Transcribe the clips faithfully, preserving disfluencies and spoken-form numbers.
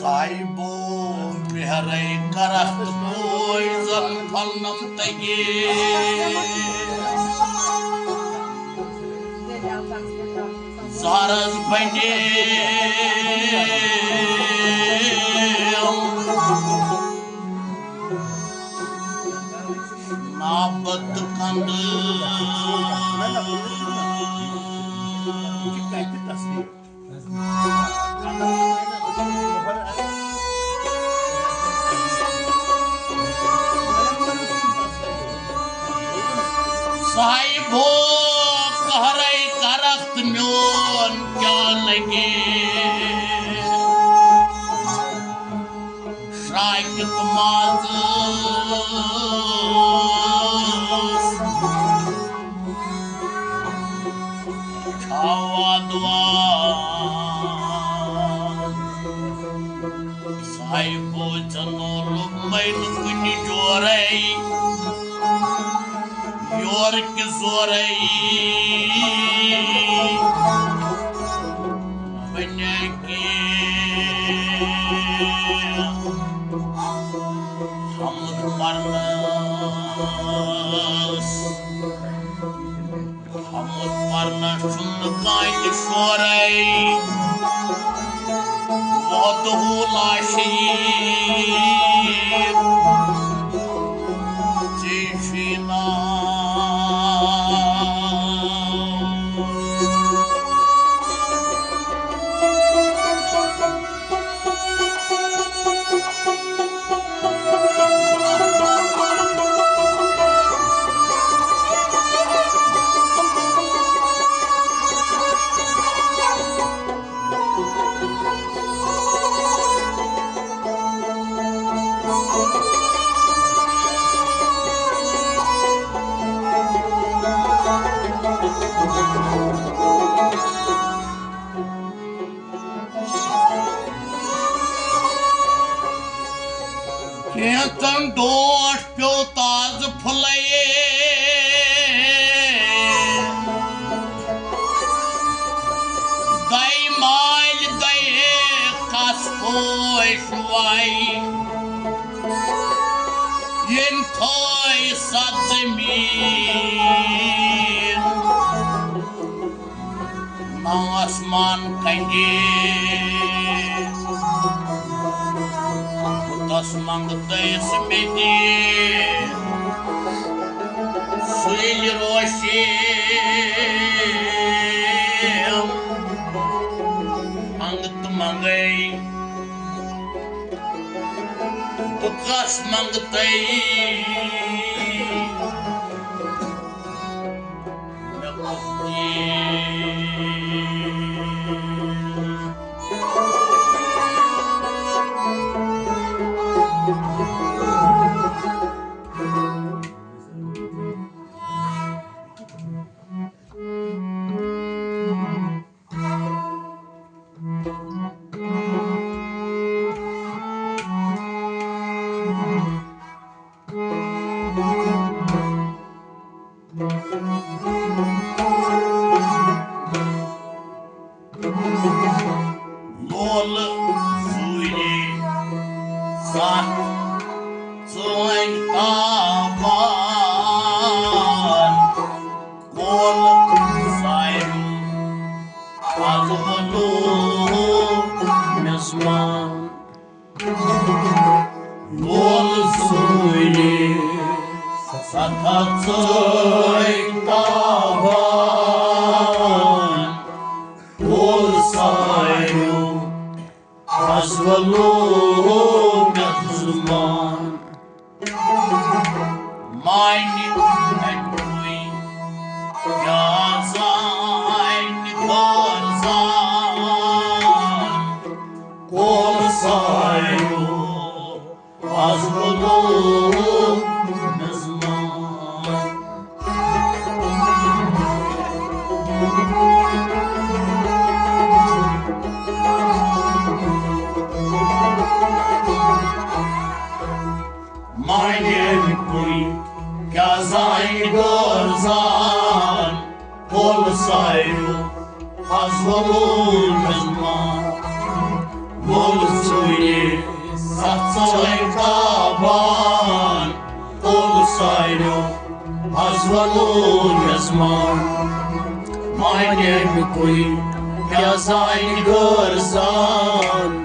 صاحبو مہرے کرخت بوے زن پھلنم تگی۔ زہرس بنڈیم نابت کند۔ صاحبو قہرے کرخت میون کیا لگی۔ شراکت مازس چھاوا دعا۔ صاحبو ژنو لوگ مین کنی جورے۔ یور کہِ زورے بنیہ کی حمد پرنس۔ حمد پرنس چھُنہٕ کانٛہہ تہِ شورے۔ وحدہ لا شریک۔ ژےٚ چھُے ناو۔ کینٛژن ڈوٹھ پیوٚو تازٕ پھُلے۔ دَے مالۍ دَے کَس پوش وَے۔ ییٚمۍ تھٲے سَتھ زٔمیٖن۔ نہ آسمان کنگی۔ بُتس منگتس مےٚ دِ سُلہِ روشن۔ منگت منگے بُتس منگتے۔ لولہٕ سوٗرِ ستھ ژٲنٛگۍ تابان، کول ساریُن از ونو میزبان۔ لول سوٗرِ ستھ ژٲنٛگۍ تابان، کول ساریُن از ونو میزبان۔ مانہِ اَکُے کیٛاہ زانہِ غٲر زان، کول ساریُن از ونو میزبان۔ مانہِ اَکُے کیٛاہ زانہِ غٲر زان، کول ساریُن از ونو میزبان۔ کول سوٗرِ ولو یزمان، مانیمکُے کیٛاہ زانہِ غٲر زان۔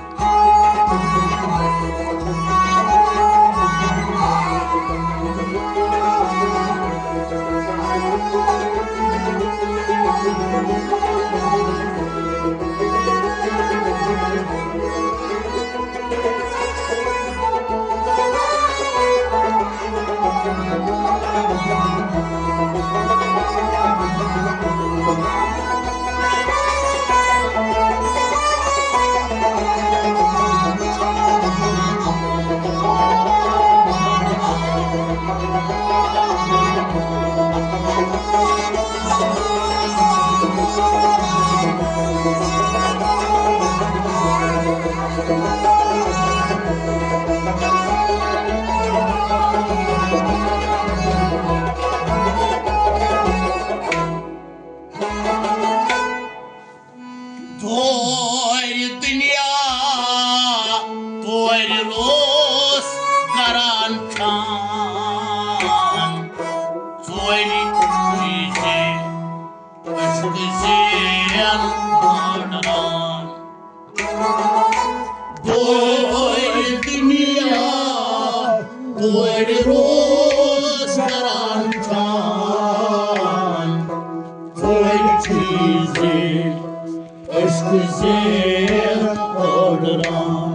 تورِ دُنیا، تورِ روس کران کھان، ژورِ کُلۍ زِ عشقہٕ زین آڈران۔ تورِ دُنیا، تورِ روس کران کھان، ژورِ کُلۍ زِ عشقہٕ زین آڈران۔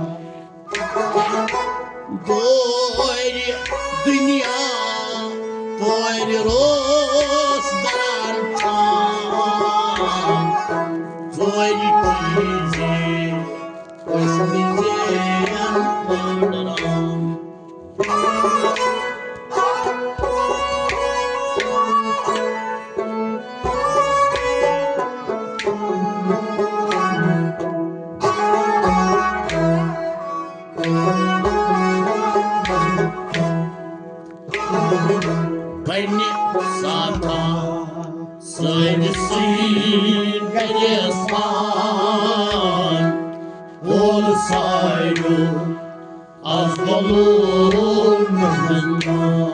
تورِ دُنیا، تورِ روس کران کھان، ژورِ کُلۍ زِ عشقہٕ زین آڈران۔ بنہِ ساتھا سٲنِسٕے گرِس پان، اولہٕ ساروِیو از وۄلُر مہمان۔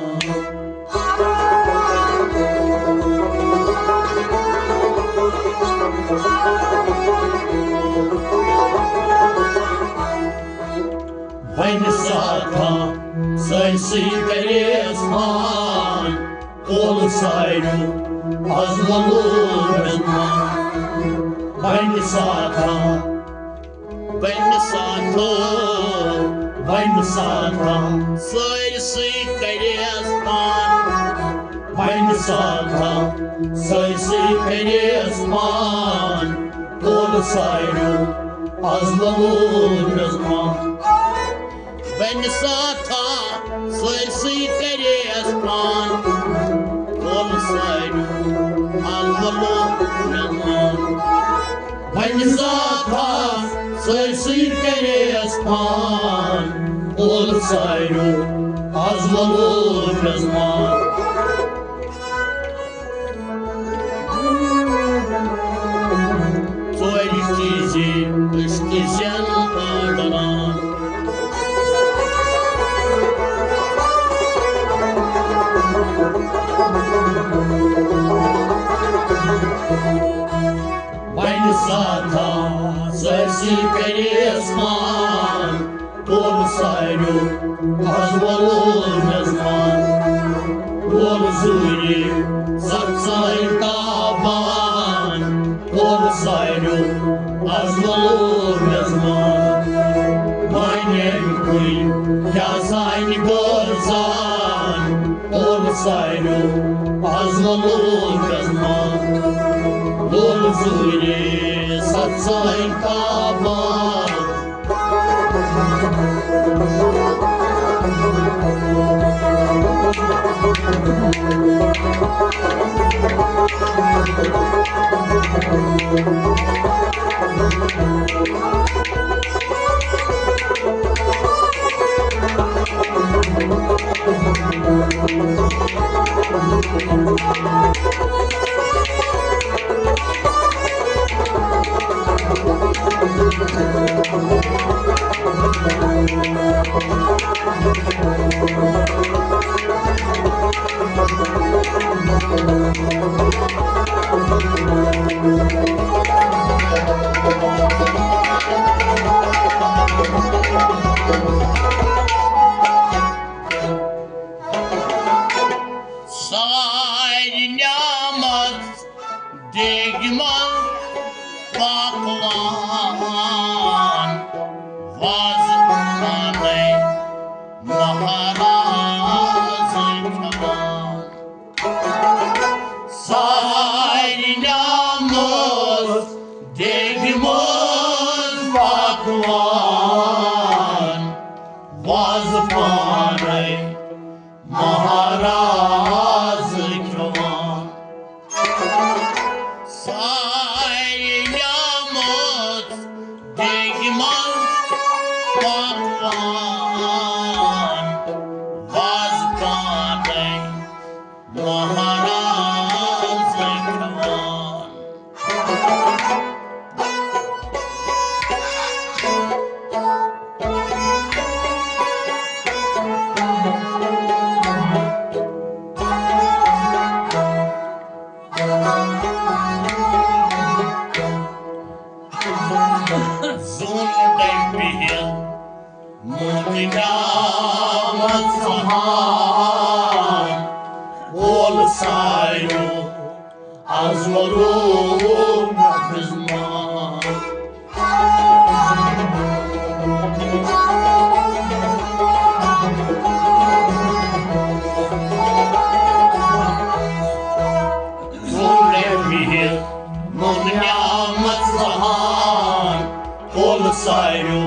بنہِ ساتھا سٲنِسٕے گرِس پان، اولہٕ ساروِیو از وۄلُر مہمان۔ بنہِ ساتھا، بنہِ ساتھا، بنہِ ساتھا سٲرسٕے کریس پان۔ بنہِ ساتھا سٲرسٕے کریس پان، اولہٕ ساروِیو از وۄلُر مہمان۔ بنہِ ساتھا سٲرسٕے کریس پان، اولہٕ ساروِیو از وۄلُر مہمان۔ بنہِ ساتھا سٲرسٕے کریس پان، اولہٕ ساروِیو از وۄلُر مہمان۔ ژورِ چیٖزِ عشقہٕ زین آڈران۔ بنہِ ساتھا سٲرسٕے کریس پان، اولہٕ ساروِیو از وۄلُر مہمان۔ اولہٕ زوٗرِ ستھ سٲنۍ تابان، اولہٕ ساروِیو از وۄلُر مہمان۔ مانیمکُے کیٛاہ زانہِ غٲر زان، اولہٕ ساروِیو از وۄلُر مہمان۔ اولہٕ زوٗرِ ستھ سٲنۍ تابان۔ وازٕ پانے مہراز کھٮ۪وان۔ سارے نعمت دیگہِ منٛز پکوان، وازٕ پانے مہراز کھٮ۪وان۔ زوٗنہِ بِہِتھ نوٗنہٕ نعمت ژہان، اولہٕ ساریو از وَلو مےٚ خزمان۔ زوٗنہِ بِہِتھ نوٗنہٕ نعمت ژہان، اولہٕ ساریو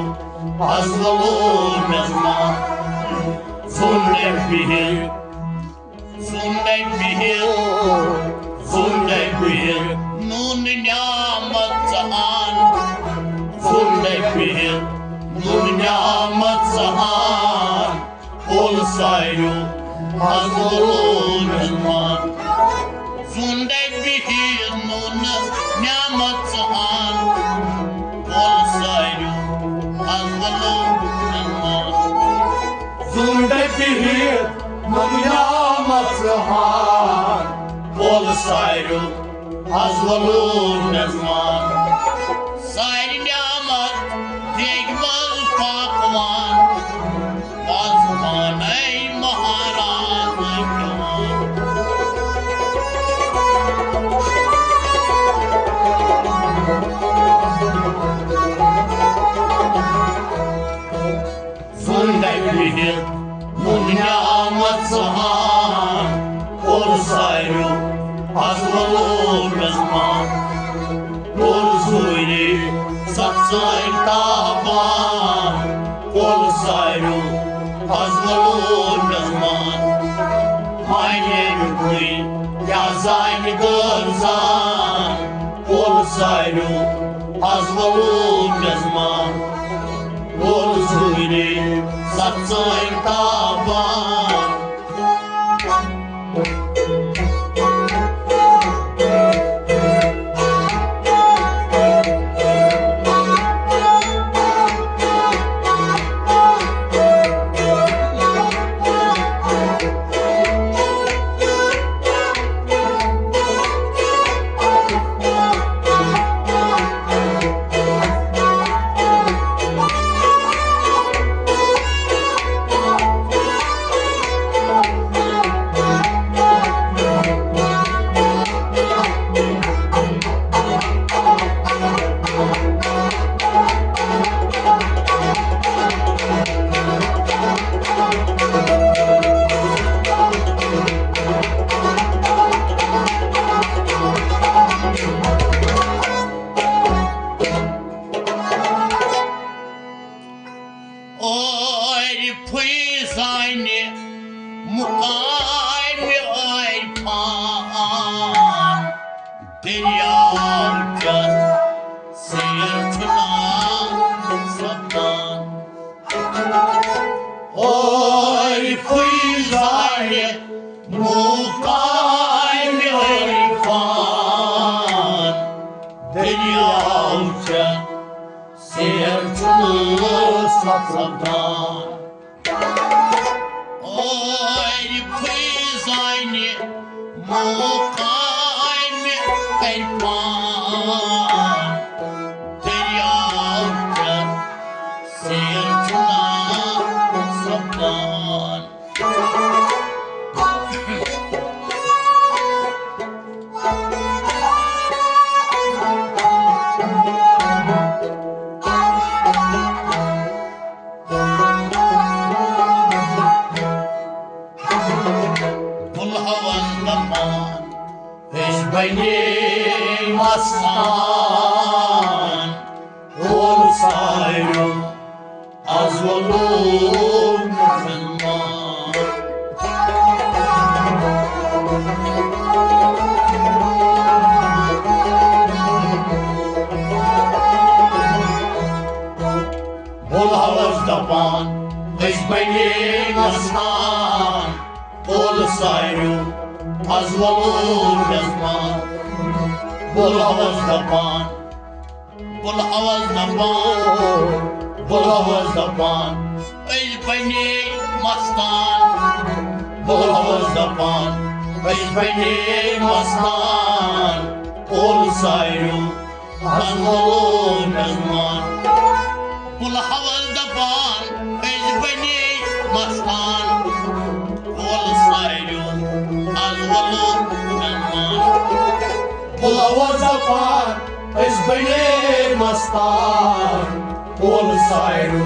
از وَلو مےٚ خزمان۔ زوٗنہِ بِہِتھ زوٗنہِ بِہِتھ، زوٗنہِ بِہِتھ نوٗنہٕ نعمت ژہان۔ زوٗنہِ بِہِتھ نوٗنہٕ نعمت ژہان، اولہٕ ساریو از وَلو مےٚ خزمان۔ زوٗنہِ بِہِتھ نوٗنہٕ نعمت ژہان، اولہٕ ساریو از وَلو مےٚ خزمان۔ زوٗنہِ بِہِتھ نوٗنہٕ نعمت ژہان، اولہٕ ساریو از وَلو مےٚ خزمان۔ سارے نعمت دیگہِ منٛز پکوان، وازٕ پانے مہراز کھٮ۪وان۔ زوٗنہِ بِہِتھ نوٗنہٕ نعمت ژہان، اولہٕ ساریو از وَلو مےٚ خزمان۔ اولہٕ زوٗنہِ ستھ سٲنۍ تاپان، اولہٕ ساریو از وَلو مےٚ خزمان۔ معنی ییٚمیُکُے کیٛاہ زانہِ غٲر زان، اولہٕ ساریو از وَلو مےٚ خزمان۔ اولہٕ زوٗنہِ ستھ سٲنۍ تاپان۔ عارفٕے زانہِ مقامِ عرفان، دٔریاو چٮ۪تھ سیر چھُنہٕ سپدان۔ عارفٕے زانہِ مقامِ عرفان، دٔریاو چٮ۪تھ سیر چھُنہٕ سپدان۔ عارفٕے زانہِ مقامِ عرفان، دٔریاو چٮ۪تھ سیر چھُنہٕ سپدان۔ دُلہٕ ہاوان دَپان، أسۍ بَنے مَستان۔ ساروِ از وَلو مےٚ زَن مان۔ بُلہٕ ہاوس دَپان، أسۍ بَنے مَستان، اولہٕ ساروِ از وَلو مےٚ زَن مان۔ بُلہٕ ہاوس دَپان، بُلہٕ ہاوس دَپان، بُلہٕ ہاوس دَپان، أسۍ بَنے مَستان۔ بُلہٕ ہاوس دَپان، أسۍ بَنے مَستان، اولہٕ ساروِ از وَلو مےٚ زَن مان۔ بُلہٕ ہاوس دَپان، أسۍ بَنے مَستان، اولہٕ ساروِ از وَلو مےٚ زَن مان۔ بُلہٕ ہاوس دَپان، أسۍ بَنے مَستان، اولہٕ ساروِ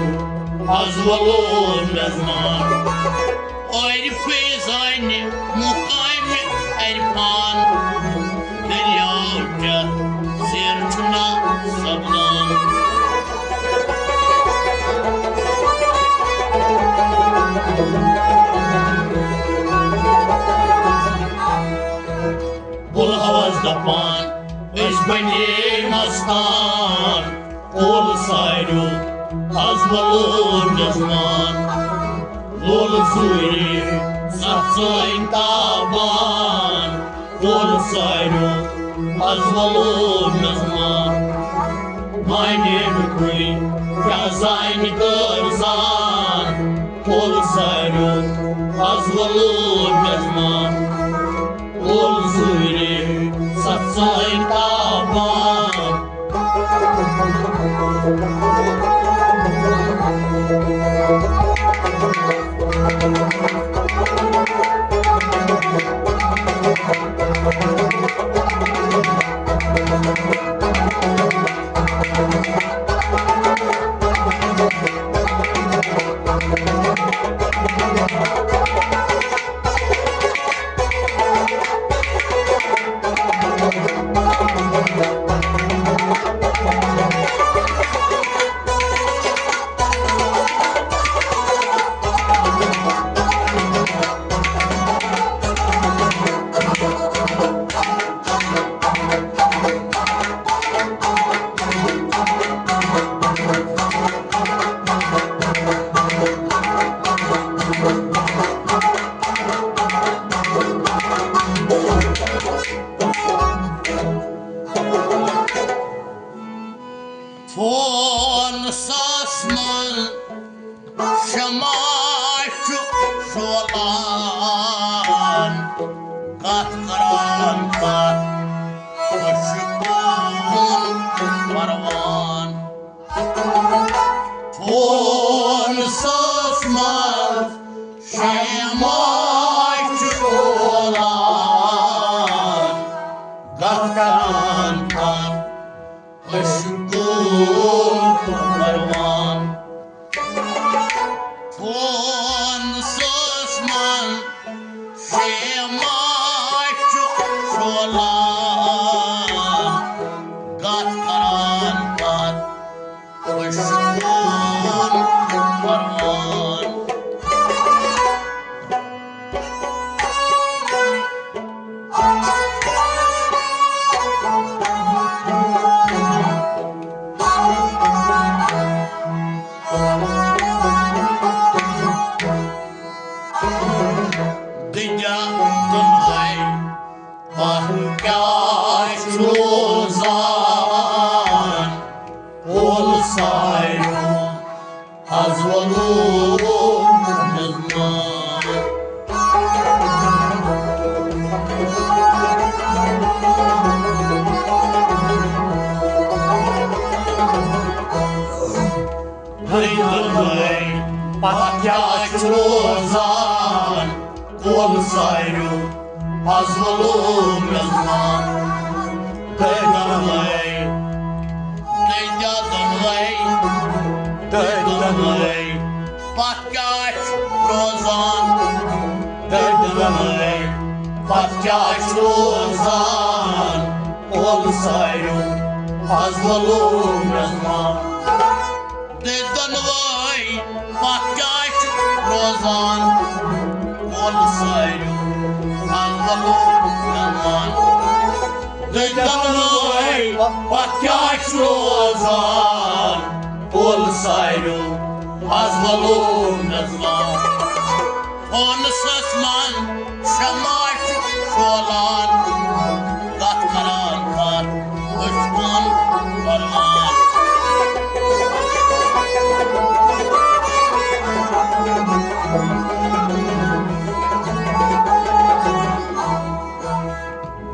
از وَلو مےٚ زَن مان۔ عارفے زانہِ مُقامِ عرفان، دٔریاو چٮ۪تھ سیر چھُنا سَپدان۔ بُلہٕ ہاوس دَپان، أسۍ بَنے مَستان، اولہٕ ساروِ از وَلو مےٚ زَن مان۔ لولہٕ زوٗرِ سَتھ سٲنۍ تابان، اولہٕ ساروِ از وَلو مےٚ زَن مان۔ مانے بہٕ کُنہِ کیٛاہ زانہِ کٔر زان، اولہٕ ساروِ از وَلو مےٚ زَن مان۔ اولہٕ زوٗرِ سَتھ سٲنۍ تابان۔ فونسس منٛز شمع چھُ شولان، کتھ کران کتھ، خۄشکوُن پروان۔ فونسس منٛز شمع چھُ شولان، کتھ کران کتھ، خۄشکوُن پروان۔ فونسس منٛز شمع چھُ شولان، کتھ کران کتھ، خۄشکوُن پروان۔ دنیا دۄنوَے پتھ کیٛاہ چھُ روزان؟ اولہٕ ساروِ از وَلو مےٚ زَن مان۔ ہے دۄنوَے پتھ کیٛاہ چھُ روزان؟ اولہٕ ساروِ از وَلو مےٚ زَن مان۔ تُہۍ دۄنوَے، تُہۍ کیٛاہ دۄنوَے، تُہۍ دۄنوَے پتھ کیٛاہ چھُ روزان؟ تُہۍ دۄنوَے پتھ کیٛاہ چھُ روزان؟ اولہٕ ساروِ از وَلو مےٚ زَن مان۔ تُہۍ دۄنوَے پتھ کیٛازِ چھِو روزان؟ وَل سٲرِو، از وَلو مہمان۔ تُہۍ دۄنوَے پتھ کیٛازِ چھِو روزان؟ وَل سٲرِو، از وَلو مہمان۔ فونسس منٛز شمع چھُ شولان، کتھ کران کتھ، أچھ کُن فرمان۔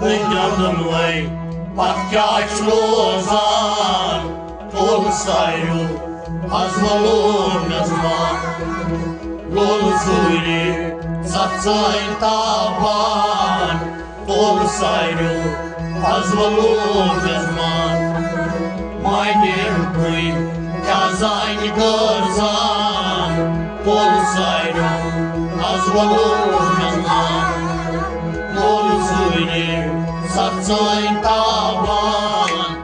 تُہۍ کیٛاہ دۄنوَے پتھ کیٛازِ چھِو روزان؟ وَل سٲرِو، از وَلو مہمان۔ لول زوٗرِ سَتھ سٲنۍ تاوان۔ وَل سٲرِو، از وَلو مہمان۔ مانیو تُہۍ کیٛاہ زانہِ غٲر زان۔ وَل سٲرِو، از وَلو مہمان۔ لول زوٗرِ سَتھ سٲنۍ تاوان۔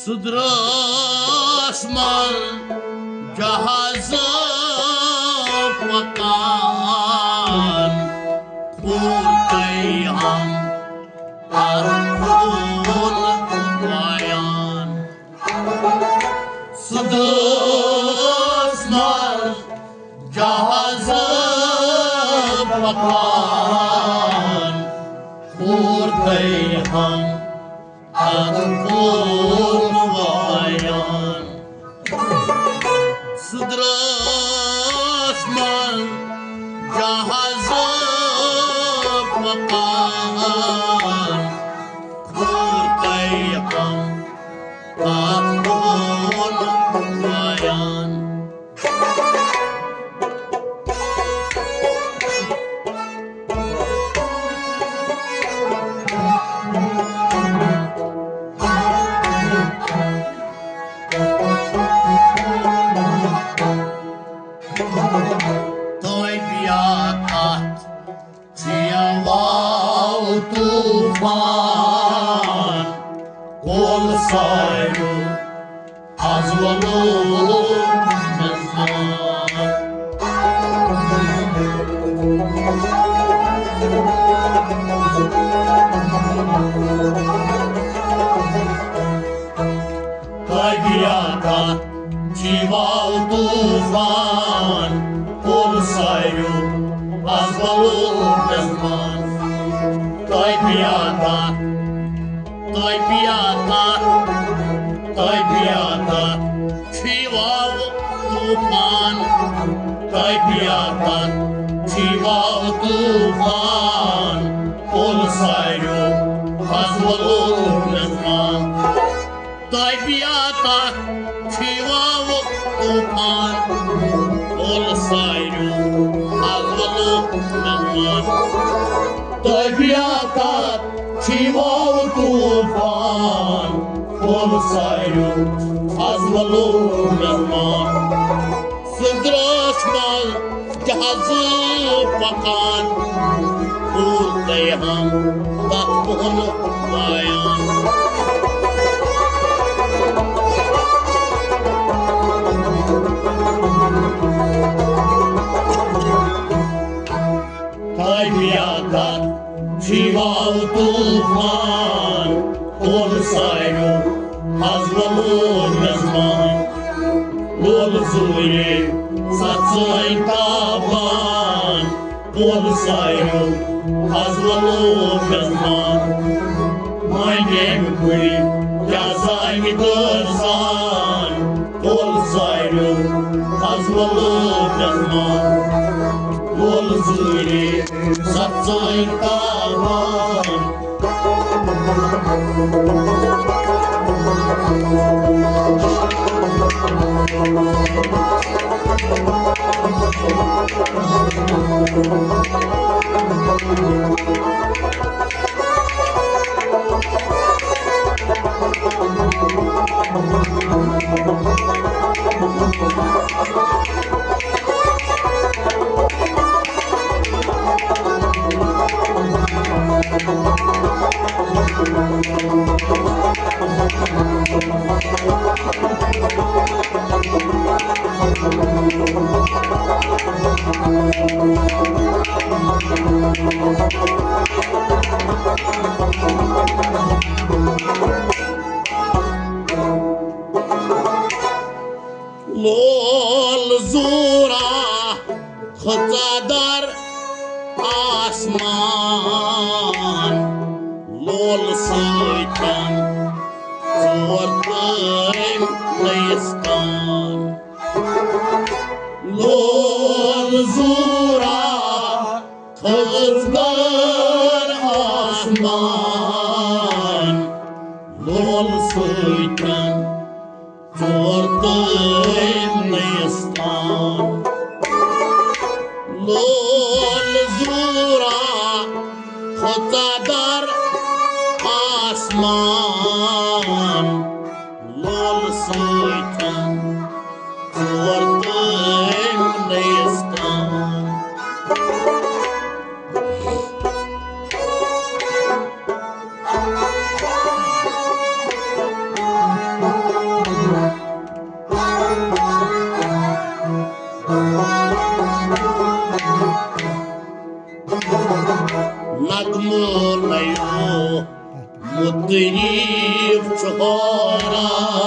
سُہ درٛاس منٛز جہازٕ پکان، کوٗر تہٕ ہم ارکُن وایان۔ سُہ درٛاس منٛز جہازٕ پکان، کوٗر تہٕ ہم ارکُن وایان۔ سُہ درٛاس منٛز جہازٕ پکان، کوٗر تہٕ ہم ارکُن وایان۔ طبیعت اتھ چیواو طوفان، کول ساروٗ از وَلو مہمان۔ طبیعت اتھ چیواو طوفان، کول ساروٗ از وَلو مہمان۔ طبیعت اتھ، طبیعت اتھ، طبیعت اتھ چیواو طوفان، طبیعت اتھ چیواو طوفان، کول ساروٗ از وَلو مہمان۔ طبیعت اتھ چیواو طوفان، کول ساروٗ از وَلو مہمان۔ طبیعت اتھ چیواو طوفان، کول ساروٗ از وَلو مہمان۔ سُہ درٛاس منٛز جہازٕ پکان، کوٗر تہٕ ہم تتھ کُن وایان۔ طبیعت اتھ چیواو طوفان، کول ساروٗ از وَلو مہمان۔ لول زوٗرِ سا سٲنۍ تابان، کول سایرو، از ولو میزبان۔ مانیم گُرۍ، کیٛاہ زانہِ دٲرزان، کول سایرو، از ولو میزبان۔ کول زوٗرِ، ستھ سٲنۍ تابان۔ لول زورا کھژا در آسمان، لول سۭتۍ ژور تٲمۍ نٔیِس کان۔ لول زورا کھٔژ در آسمان، لول سۭتۍ ژور تٲمۍ نٔیِس کان۔ لول زورا کھوژا در آسمان، لول سۭتۍ ژور تٲمۍ نٔیِس کان۔ نغمہٕ نَیو مُتریٖف چھُ حٲران،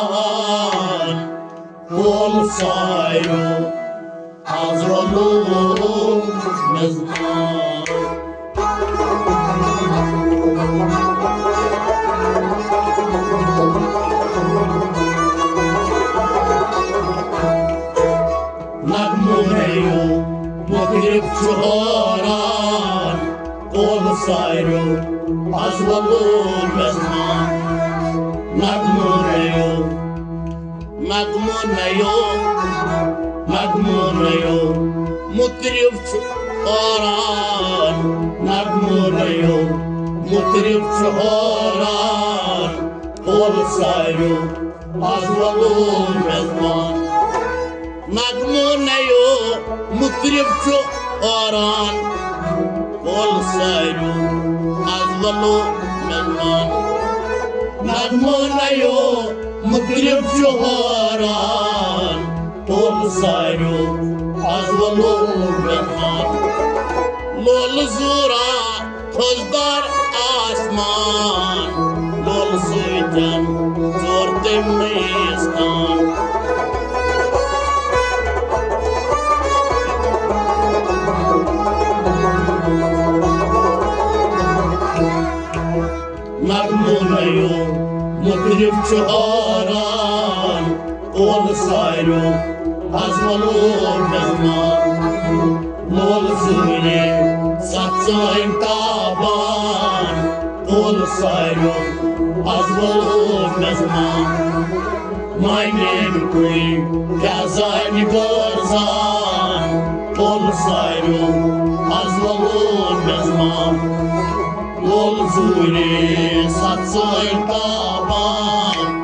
کول سایرو از ولو میزبان۔ نغمہٕ نَیو مُتریٖف چھُ حٲران، کول سایرو از ولو میزبان۔ نغمہٕ نَیو، نغمہٕ نَیو، نغمہٕ نَیو مُتریٖف چھُ حٲران۔ نغمہٕ نَیو مُتریٖف چھُ حٲران، کول سایرو از ولو میزبان۔ نغمہٕ نَیو مُتریٖف چھُ حٲران، کول سایرو از ولو میزبان۔ نغمہٕ نَیو مُتریٖف چھُ حٲران، کول سایرو از ولو میزبان۔ لول زورا کھٔژ در آسمان، لول سۭتۍ ژور تٔمۍ نٔیِس کان۔ نغمہٕ نَیو مُتریٖف چھُ حٲران، کول سایرو از ولو میزبان۔ لول زوٗرِ ستھ سٲنۍ تابان، کول سایرو از ولو میزبان۔ مانیم گُرۍ، کیٛاہ زانہِ دٲرزان، کول سایرو از ولو میزبان۔ لول زوٗرِ ستھ سٲنۍ تابان۔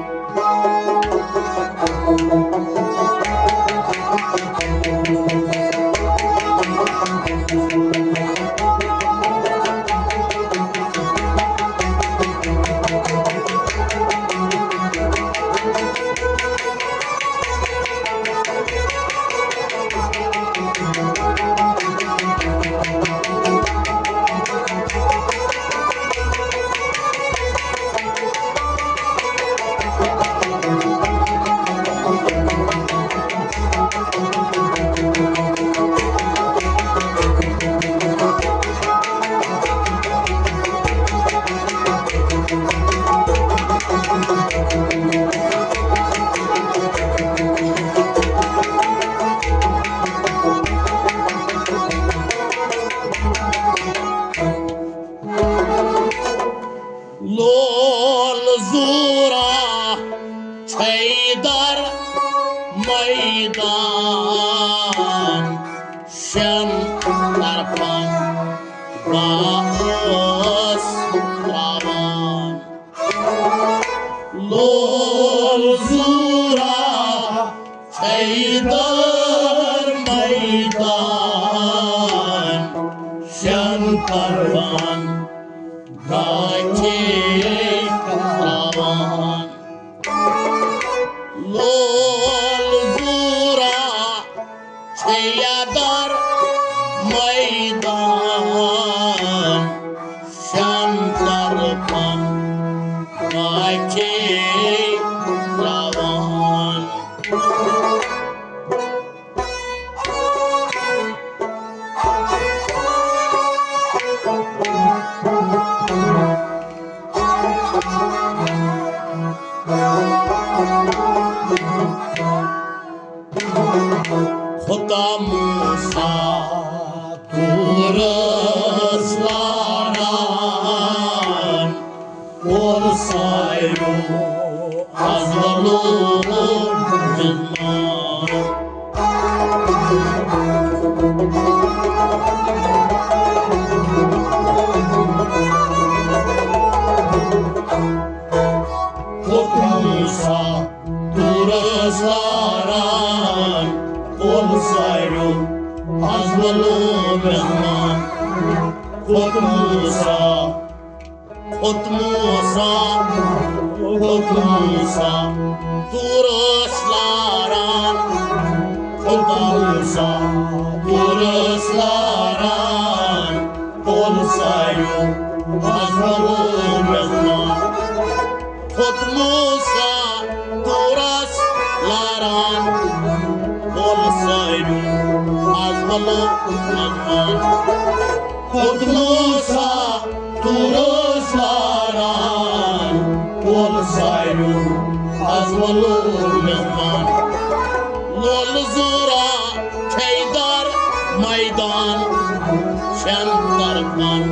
شٮ۪ن طرفن گاہ ٲس تراوان۔ لول زورا چھے دار میدان، شٮ۪ن طرفن گاہ چھے تراوان۔ لول زورا چھے یدار میدان، شٮ۪ن طرفن گاہ چھے تراوان۔ خدا موسیٰ تورس لاران، کول سایرو از ولو مزمان۔ کھوٚت موسیٰ تورس لاران، کول سایرو از ولو مزمان۔ کھوٚت موسیٰ، کھوٚت موسیٰ، کھوٚت موسیٰ تورس لاران، کھوٚت موسیٰ تورس لاران، کول سایرو از ولو مزمان۔ کھوٚت موسیٰ تورس لاران، کول سایرو از ولو مزمان۔ کھوٚت موسیٰ تورس لاران، کول سایرو از ولو مزمان۔ لول زورا چھے دار میدان، شٮ۪ن طرفن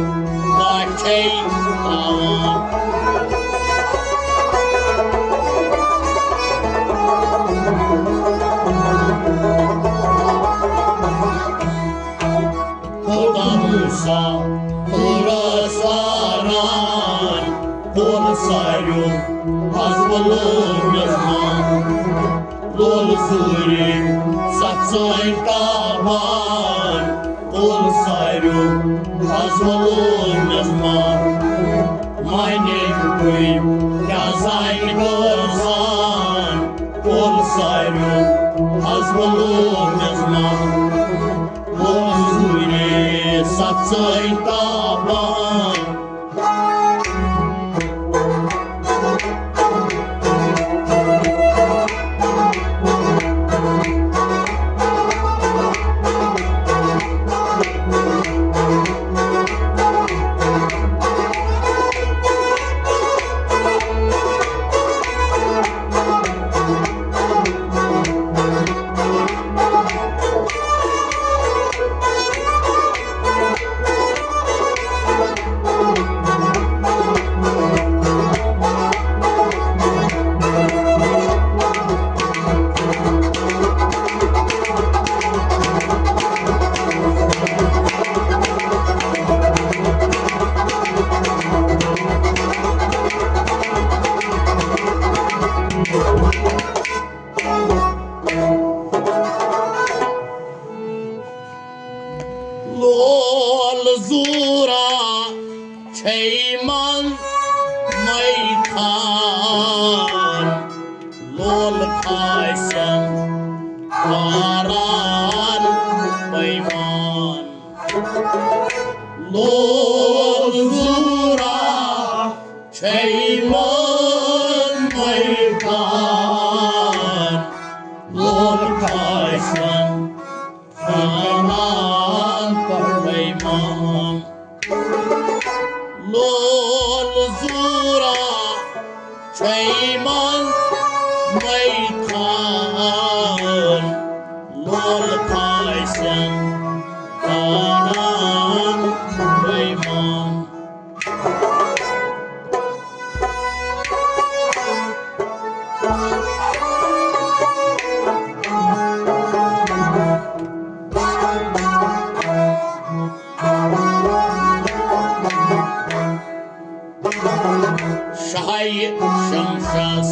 گاہ چھے تراوان۔ خدا موسیٰ تورس لاران، کول سایرو از ولو مزمان۔ لول زورے ستھ سٲنۍ تابان، کول سایرو از ولو مزمان۔ معنی کُے کیٛاہ زانہِ کٲژہان، کول سایرو از ولو مزمان۔ لول زورے ستھ سٲنۍ تابان۔ لول زورا چھے من مے خان، لول کھاسن کاران پیمان۔ لول زورا چھے من مے خان، لول کھاسن کاران پیمان۔ لول زورا چھے من مے خان، لول کھاسن کاران پیمان۔ شاہہِ شمشس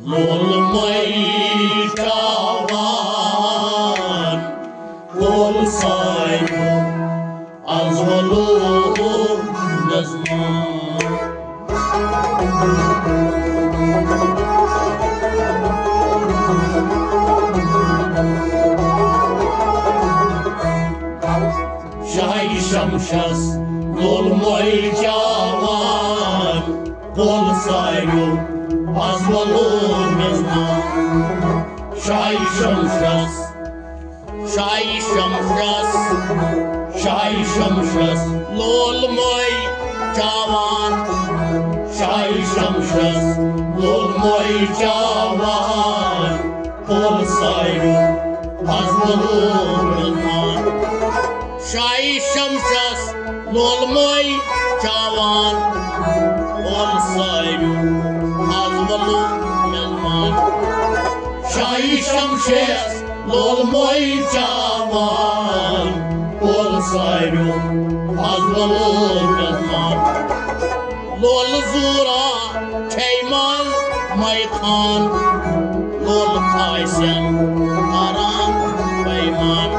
لول مۄے چاوان، کول سایو از ولو نظمان۔ شاہہِ شمشس لول مۄے چاوان، کول سایو از ولو نظمان۔ شاہہِ شمشس، شاہہِ شمشس، شاہہِ شمشس لول مۄے چاوان، شاہہِ شمشس لول مۄے چاوان، کول سایو از ولو نظمان۔ شاہہِ شمشس لول مۄے چاوان، کول سایو از ولو نظمان۔ شاہہِ شمشس لول مۄے چاوان، کول سایو از ولو نظمان۔ لول زورا چھے منٛز مے خان، لول کھاسن کران پیمان۔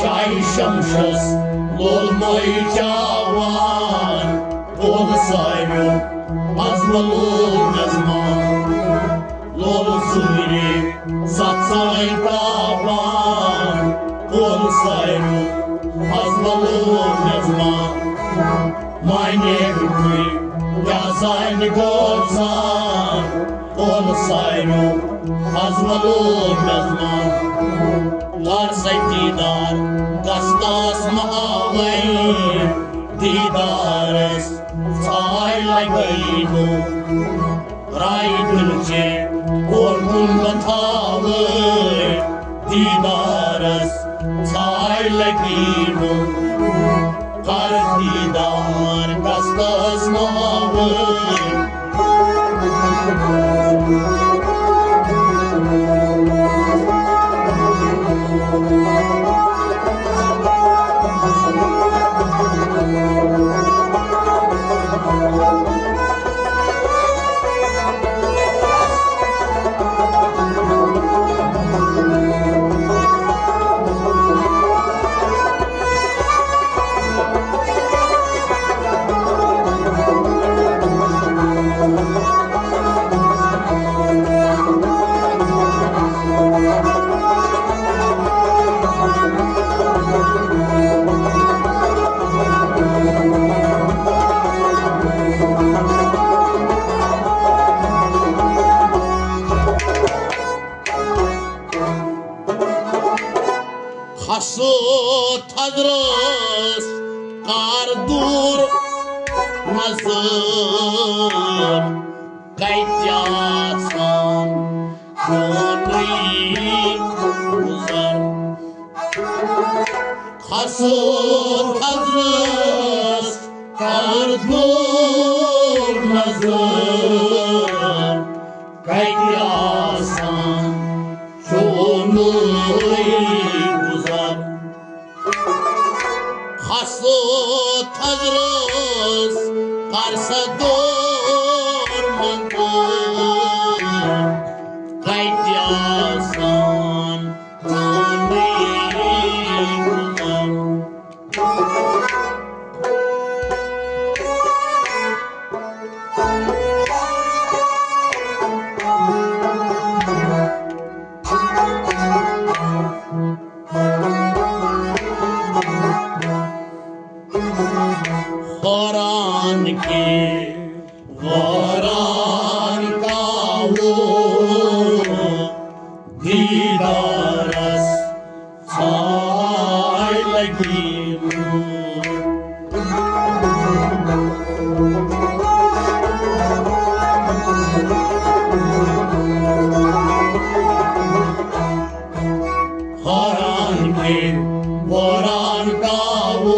شاہہِ شمشس لول مۄے چاوان، کول سایو از ولو نظمان۔ لول زورِ ستھ ساے تاوان، کول سایو از ولو نظمان۔ معنی ہیوٚتُے کیٛاہ زانہِ گوژان، کول سایو از ولو نظمان۔ کر سا دیدار گژھتس مہاوے، دیدارس ژھاے لگی نو۔ راے دل چے کوٹن بتھاوے، دیدارس ژھاے لگی نو۔ کر دیدار گژھتس مہاوے۔ کھسو تھزرس کر دوٗر نظر، کتہِ آسان چونُے گُزر۔ کھسو تھزرس کر دوٗر نظر، کتہِ آسان چونُے گُزر۔ کھسو تھزرس کر سا دوٗر نظر، کتہِ آسان چونُے گُزر۔ قرآن کے غوران کا وہ دیدارس ژھاے لگی نو۔ قرآن کے غوران کا وہ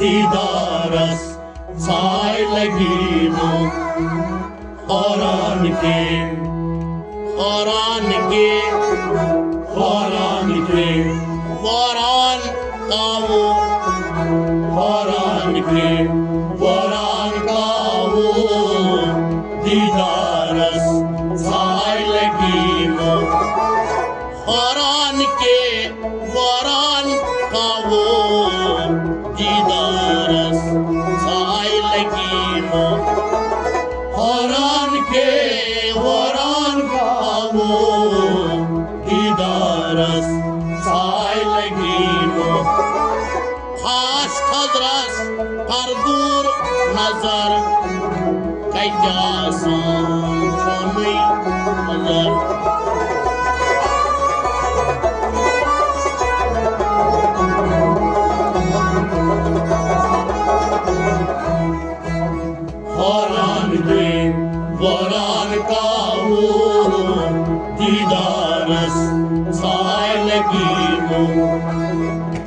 دیدارس ژھاے لگی نو۔ قرآن کے، قرآن کے واران کاوو، حٲران کے واران کاوو، دیدارس ساے لگیمو۔ حٲران کے واران کاوو، دیدارس ساے لگیمو۔ حٲران کے واران کاوو، دیدارس ساے لگیمو۔ خاص خضرس پر دوٗر نظر، کتہِ آسان چھُنٕے نظر۔ حٲران گٔے وٲران کاوو، دیدارس ساے لگیمو۔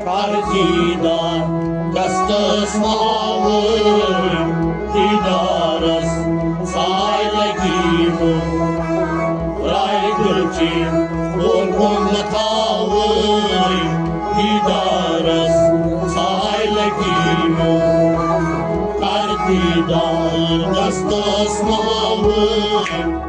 کر دیدار دستس آوٕرۍ، دیدارس ساے لگیمو۔ رایہِ دِلچہِ کوٚر گوٚمت آوٕرۍ، دیدارس ساے لگیمو۔ کر دیدار دستس آوٕرۍ۔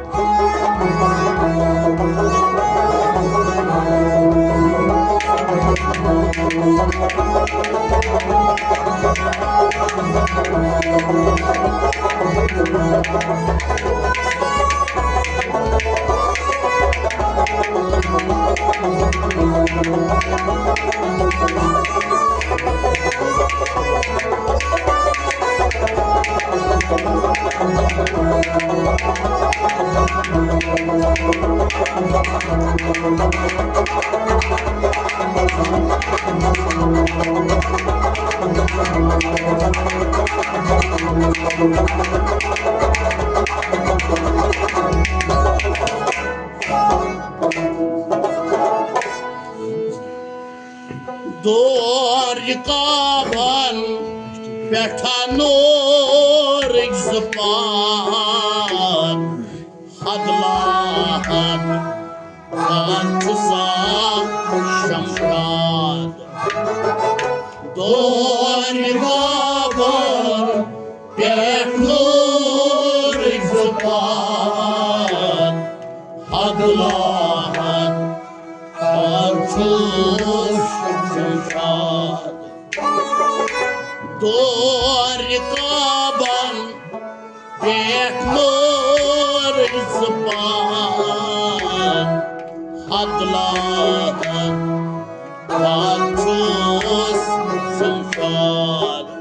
دور کعبن پٮ۪ٹھ نوٗرٕکۍ زٕ پاد، حد لا حد، حد چھُ سا شمشاد۔ دور کعبن پٮ۪ٹھ نوٗرٕکۍ زٕ پاد، حد لا حد، حد چھُ شمشاد۔ دور کعبن پٮ۪ٹھ نوٗرٕکۍ زٕ پاد، حد لا حد، حد چھُس شمشاد۔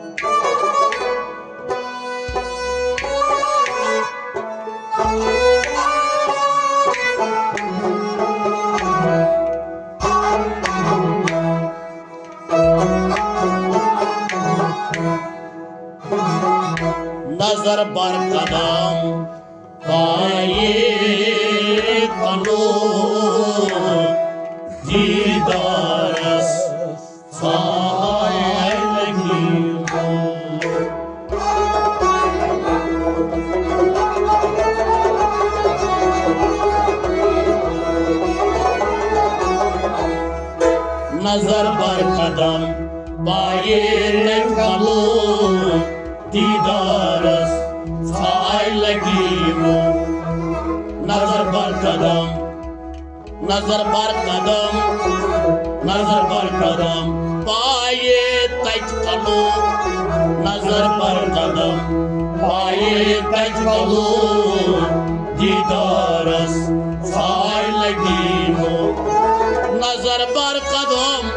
نظر بر قدم پایہِ کلو، دیدارس ساے لگیمو۔ نظر بر قدم پایہِ کلو، دیدارس ساے لگیمو۔ نظر بر قدم، نظر بر قدم، نظر بر قدم پایہِ تتہِ کلو۔ نظر بر قدم پایہِ تتہِ کلو، دیدارس ساے لگیمو۔ نظر بر قدم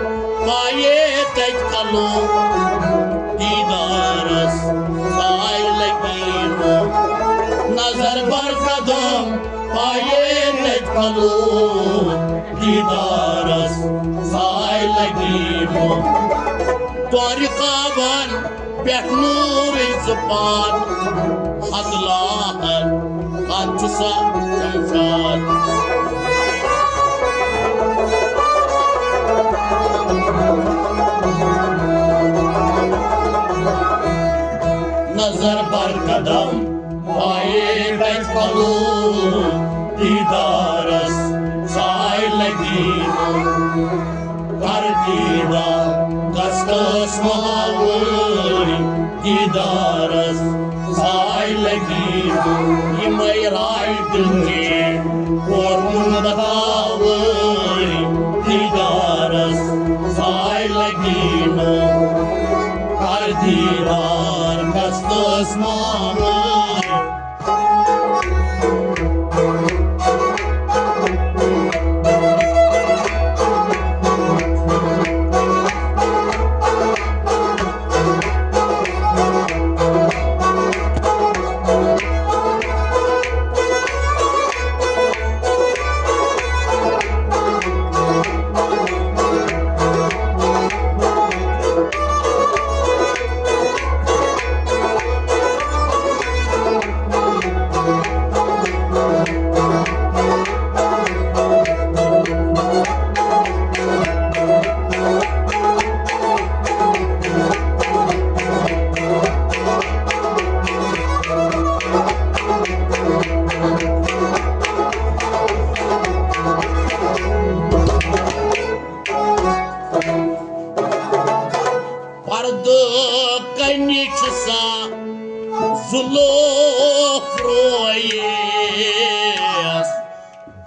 پایہِ تتہِ کلو، دیدارس ساے لگیمو۔ نظر بر قدم پایہِ تتہِ کلو، دیدارس ساے لگیمو۔ دورِ کعبن پٮ۪ٹھ نوٗرٕکۍ زٕ پاد، حد لا حد، حد چھُ سا شمشاد۔ نظر بر قدم پایہِ تتہِ کلو، دیدارس ساے لگیمو۔ دیدار، کس کس مہاوٲرۍ دیدارس ساے لگی۔ یِمے راے دِل چے، اور کُن بتاوٲرۍ دیدارس ساے لگی نہٕ۔ ہر دیدار کس کس مہاوٲرۍ۔ پردٕ کنہِ چھِ سا زُلوف رویس،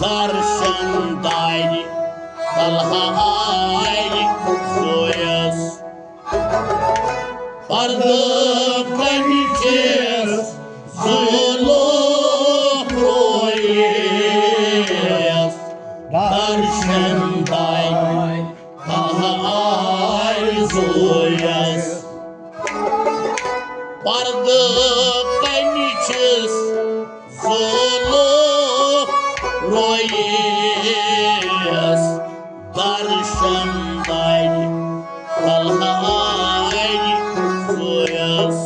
درشن دارِ طلحہ آیہِ سویس۔ پردٕ کنہِ چھِس زُلوف رویس، درشن دارِ طلحہ آیہِ سویس۔ پردٕ کنہِ چھِس زُلوف رویس، درشن دارِ طلحہ آیہِ سویس۔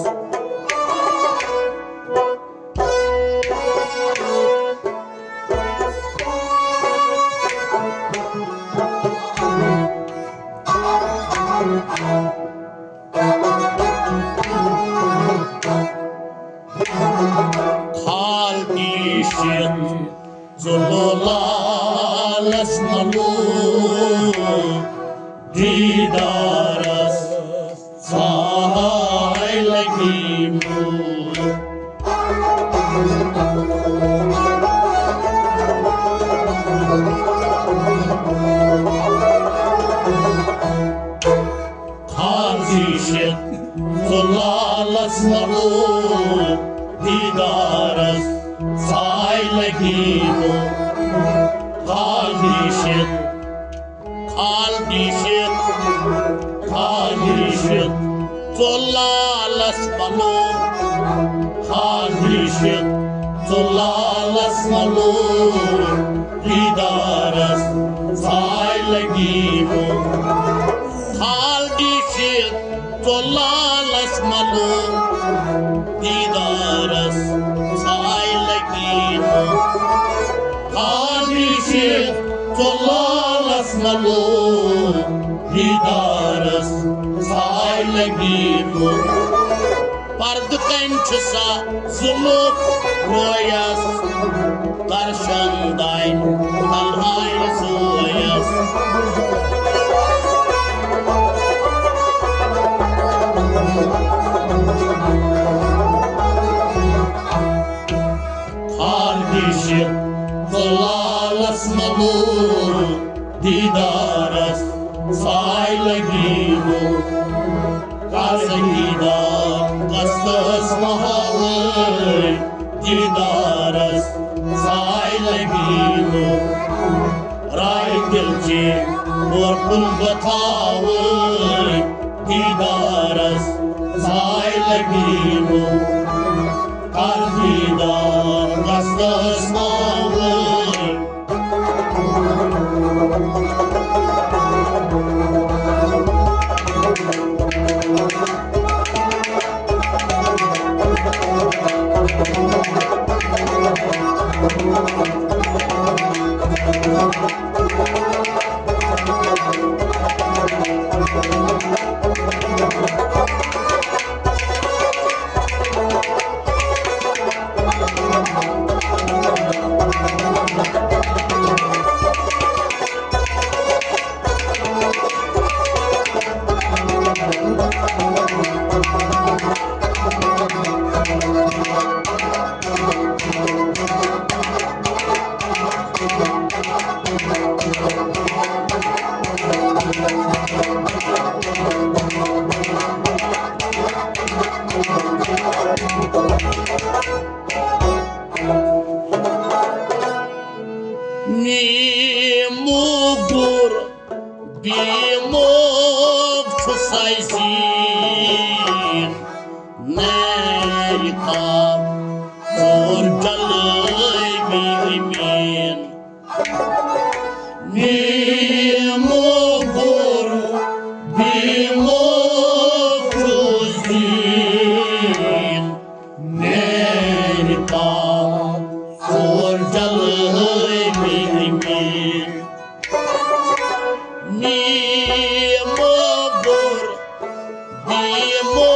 خال دیٖشِتھ ژوٚلو لالس ملو دیدارس ساے لگی موٗل۔ خال دیٖشِتھ ژوٚلو لالس ملو دیدارس ساے لگی موٗل۔ خال دیٖشِتھ خال دیٖشِتھ، خال دیٖشِتھ، ژوٚل لالس ملو۔ خال دیٖشِتھ، ژوٚل لالس ملو۔ دیدارس ساے لگی موٗل۔ خال دیٖشِتھ، ژوٚل لالس ملو۔ دیدارس ساے لگی موٗل۔ خال دیٖشِتھ، ژوٚل لالس ملو۔ دیدارس ساے لگی موٗل۔ پردٕ کنہِ چھِ سا زُلوف رویس، درشن دانہِ تلہٕ آیہِ سویس۔ خال دیٖشِتھ ژوٚل لالس ملو۔ دیدارس ساے لگی موٗل۔ کس دیدار، کس کس مہاوٲرۍ دیدارس ساے لگی موٗل۔ راے دِل چے اور کُن بتاوٲرۍ دیدارس ساے لگی موٗل۔ کس دیدار، کس کس مہاوٲرۍ۔ اور جلٲوی أمیٖن۔ نیمو گُر بیمو چھُس دیٖن۔ میٲنۍ کاک اور جلٲوی أمیٖن۔ نیمو گُر بیمو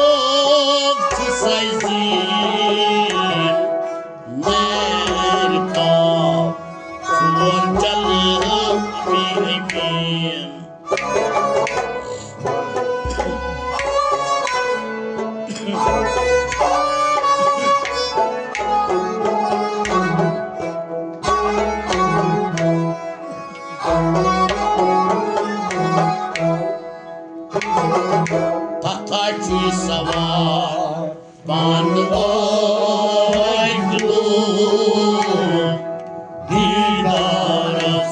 چھُس دیٖن۔ میٲنۍ کاک اور جلٲوی أمیٖن۔ تتھ چھُ سوار پانہٕ ٲٹھ لوٗکھ دیٖدارس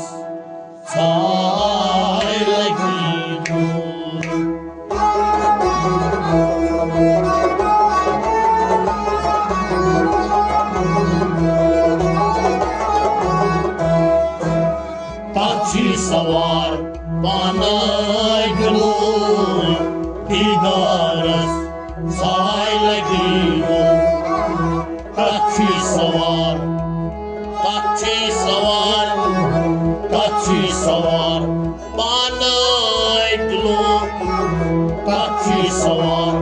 ساے لگی دوٗر۔ تتھ چھُ سوار پانہٕ ٲٹھ لوٗکھ دیٖدارس ساے لگی دوٗر۔ تتھ چھُ سوار، تتھ چھُ سوار، تتھ چھُ سوار پانہٕ ٲٹھ لوٗکھ، تتھ چھُ سوار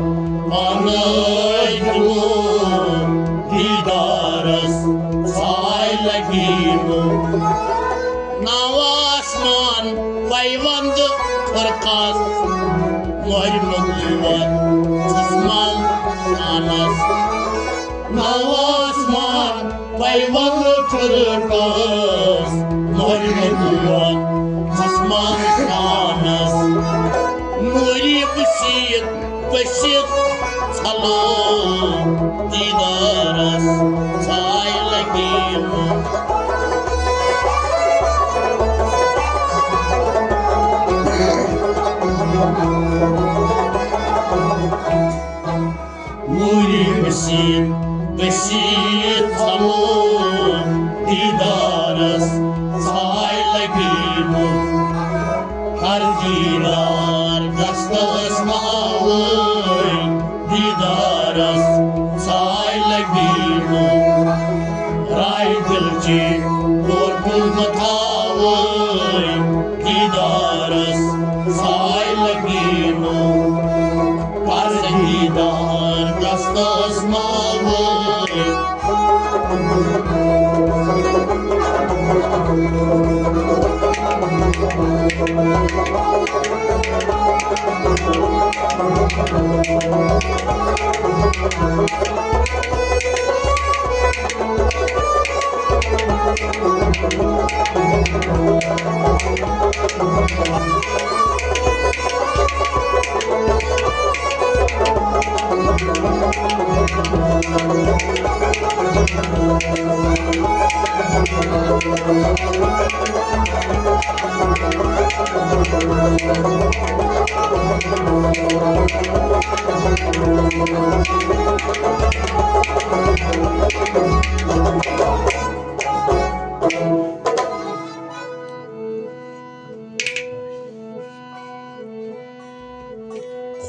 پانہٕ ٲٹھ لوٗکھ دیٖدارس ساے لگی دوٗر۔ نو آسمان پیوند فرقس، مۄہرِ نبوت چھُس منٛز شانس۔ نو آسمان پیوند فرقس، مۄہرِ نبوت چھُس منٛز شانس۔ نوٗرِ بصیٖر بٔسِتھ ژھلو دیٖدارس ساے لگیمُت۔ نوٗرِ بصیٖر بٔسِتھ ژھلو دیٖدارس ساے لگیمُت۔ ہر دیٖدار دستس ماوٕے دیٖدارس ساے لگیمُت۔ راے دِلچہِ تور کُن مہٕ تھاوٕے دیٖدارس ساے لگیمُت۔ ہر دیٖدار دستس ماوٕے۔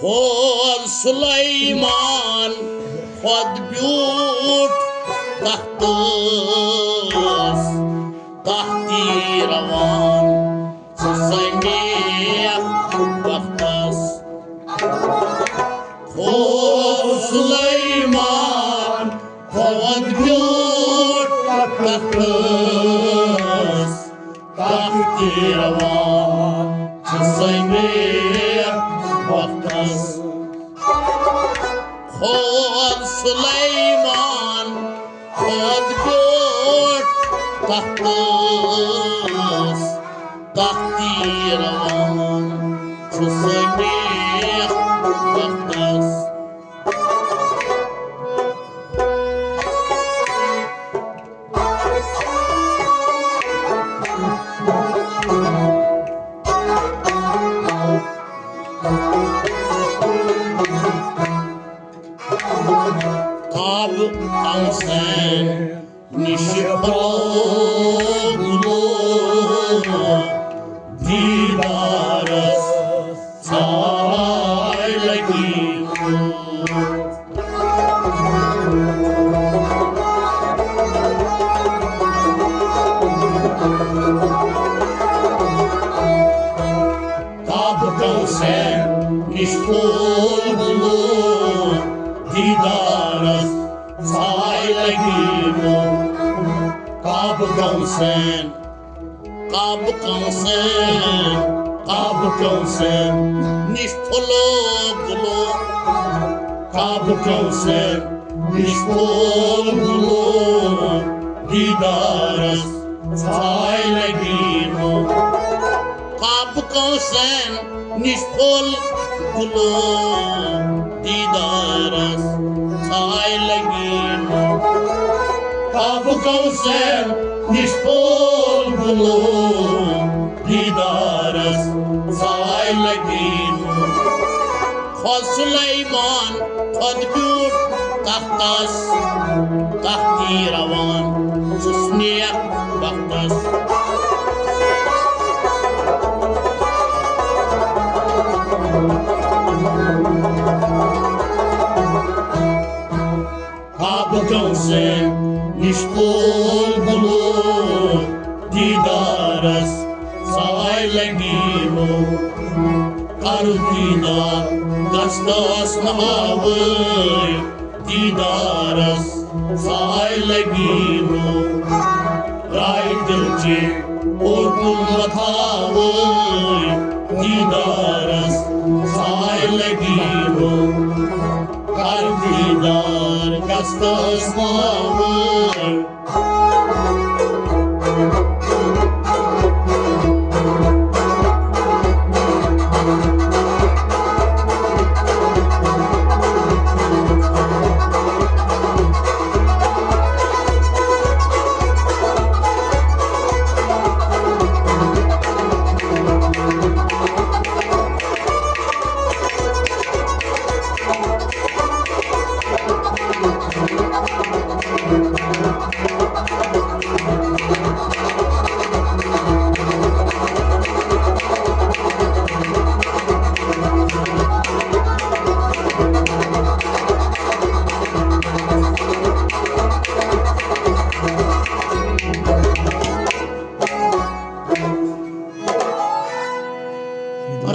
کھوٚت سلیمان خۄد بیوٗٹھ تختس، تختی روان چھُ سمیع وقتس۔ کھوٚت سلیمان خۄد بیوٗٹھ تختس، تختی روان چھُ سمیع وقتس۔ کھوٚت سلیمان خۄد بیوٗٹھ تختس، تختی روان چھُ سمیع وقتس۔ کعبہٕ تَمہِ نِش پھوٚلو گُلو دیٖدارس ژھاے لگیمٕژ۔ کعبہٕ کوثر نِش پھوٚل گُلو دیٖدارس ژھاے لگیمٕژ۔ کعبہٕ کوثر، کعبہٕ کوثر، کعبہٕ کوثر نِش پھوٚلو گُلو، کعبہٕ کوثر نِش پھوٚل گُلو دیٖدارس ژھاے لگیمٕژ۔ کعبہٕ کوثر نِش پھوٚل گُلو دیٖدارس ژھاے لگیمٕژ۔ کعبہٕ کوثر نِش پھوٚل گُلو دیٖدارس ژھاے لگیمٕژ۔ کھوٚت سلیمان، کھوٚت بیوٗٹھ تختس، تختی روان چھُس نیک بختس۔ کعبہٕ کوثر نِش پھوٚل گُلو دیٖدارس ژھاے لگیمٕژ۔ کر دیٖدار دستس نہاوٕے دیٖدارس ژھاے لگیمٕژ۔ راے دِل چہِ اوکُن وۄتھاوٕے دیٖدارس ژھاے لگیمٕژ۔ کر دیٖدار دستس نہاوٕے۔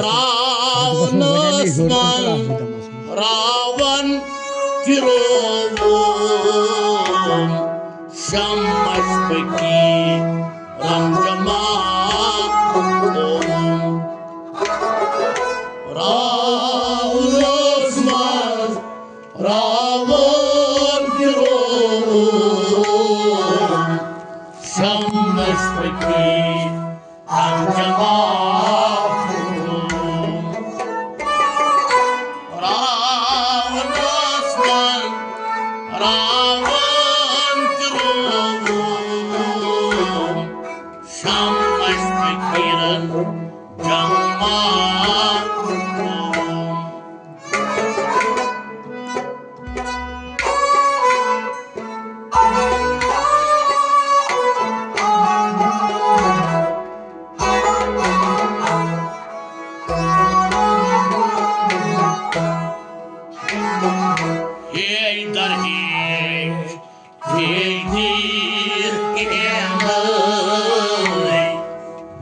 راونس منٛز راون تہِ رووُن، شمس پٔکی رنگ جمع کوٚرُن۔ راونس منٛز راون تہِ رووُن، شمس پٔکی رنگ جمع کوٚرُن۔ راونس منٛز راون تہِ رووُن، شمس پٔکی رنگ جمع کوٚرُن۔ ہے در ہے، ہے دیر کینٛہہ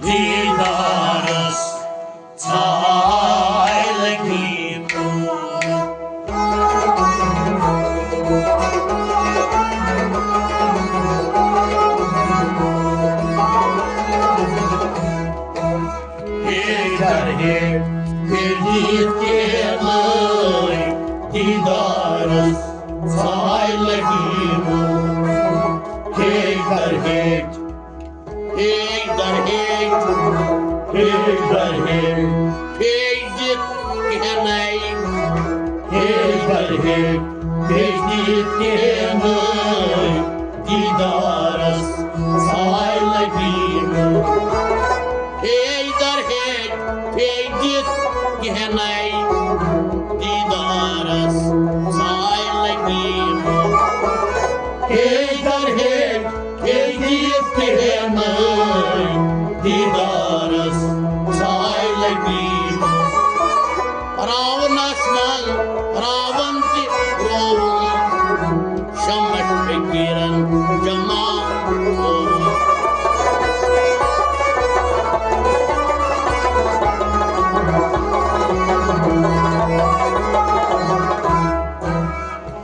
دیٖدارس ژھاے لگیمٕژ۔ ہے در ہے، ہے دیر کینٛہہ دیٖدارس ژھاے لگیمٕژ۔ ہے در ہے، ہے در ہے، ہے در ہے، ہے دِتھ کینٛہہ، ہے در ہے، ہے دِتھ کینٛہہ دیٖدارس ژھاے لگیمٕژ۔ ہے در ہے، ہے دِتھ کینٛہہ دیٖدارس ژھاے لگیمٕژ۔ ہے، بیٚیہِ یِتھ کٔنۍ دیٖدارس ساے لگی۔ راونس منٛز راون تہِ رووُن، شمس فقیرن جمع رووُن۔